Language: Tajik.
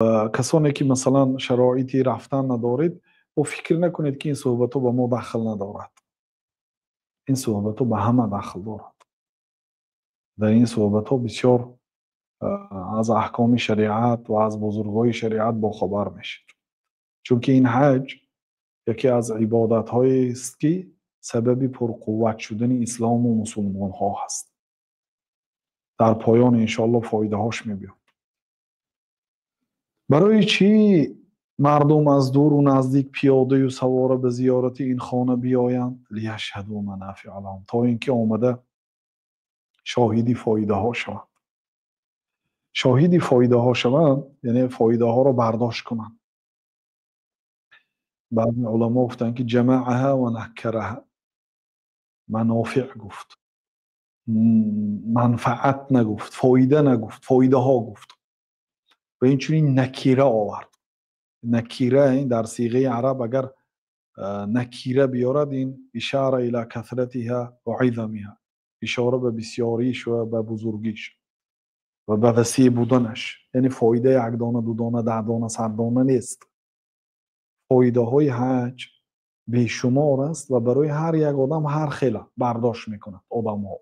Касоне ки, масалан, шароити рафтан надоред, бо фикр накунед, ки ин суҳбатҳо ба мо дахл надорад. Ин суҳбатҳо ба ҳама дахл дорад. Дар ин суҳбатҳо бисёр аз аҳкоми шариат ва аз бузургҳои шариат бохабар мешед, чунки ин ҳаҷ яке аз ибодатҳоест, ки сабаби пурқувват шудани ислому мусулмонҳо ҳаст. Дар поён, иншоалло, фоидаҳош мебиёд. Барои чӣ мардум аз дуру наздик пиёдаю савора ба зиёрати ин хона биёянд? ليشهدوا منافع لهم, то ин ки омада шоҳиди фоидаҳо шаванд. Шоҳиди фоидаҳо шаванд, яъне фоидаҳоро бардошт кунанд. Баъзе уламо гуфтанд, ки جمعها ونكرها, منافع гуфт, манфаат нагуфт, фоида нагуфт, фоидаҳо гуфт ва инчунин накира овард. Накира дар сиғаи араб агар накира биёрад, ин إشارة إلى كثرتها وعظمها, ишора ба бисёриш ва ба бузургиш ва ба васеъ буданаш. Яъне фоида як дона, дудона, 10 дона, 100 дона нест. Фоидаҳои ҳаҷ бешумор аст ва барои ҳар як одам ҳар хела бардошт мекунад одамҳо.